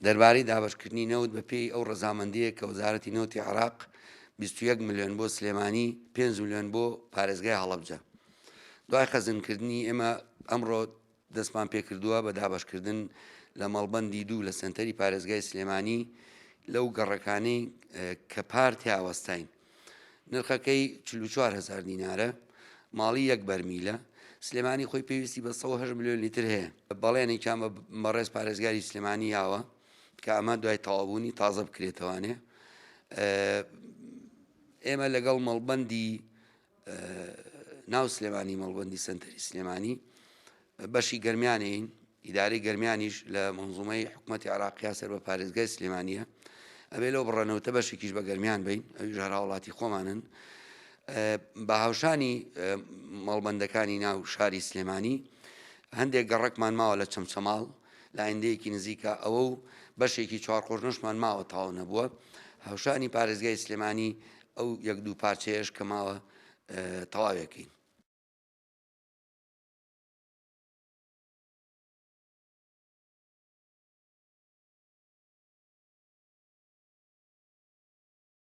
دەربارەی دابەشکردنی نەوت بەپێی ئەو ڕەزامەندییە کە وەزارەتی نەوتی عێراق 21 ملیۆن بۆ سلێمانی، 5 ملیۆن بۆ پارێزگای هەڵەبجە. دوای خەزنکردنی ئێمە ئەمڕۆ دەستمان پێکردووە بە دابەشکردن لە مەڵبەندی دوو لە سەنتەری پارێزگای سلێمانی لەو گەڕەکانەی کە پار تیا وەستاین. نرخەکەی 44 هەزار دینارە، ماڵی یەک بەرمیلە. سلێمانی خۆی پێویستی بە 108 ملیۆن لیتر هەیە. بەڵێنێکیان بە بەڕێز پارێزگاری سلێمانی یاوە کە ئەمە دوای تەواوبوونی تازە بکرێتەوانێ. ئێمە لەگەڵ مەڵبەندی ناو سلێمانی مەڵبەندی سەنتەری سلێمانی بەشی گەرمیانین ئیدارەی گەرمیانیش لە منزومەی حکوومەتتی عراقیا سەر بە پارێزگای سلێمانیە ئەبێ لەو بڕەنەوتە بەشێکیش بە گەرمیان بین ئەویش هەر هاوڵاتی خۆمانن بە هاوشانی مەڵبەندەکانی ناو شاری سلێمانی هەندێک گەڕەکمان ماوە لە چەمچەماڵ لە ئایندەیەکی نزیکە ئەوە و بەشێکی چوارقۆژنەشمان ماوە تەواو نەبووە هاوشانی پارێزگای سلێمانی ئەو یەک دوو پارچەیەش کە ماوە تەواوێکین.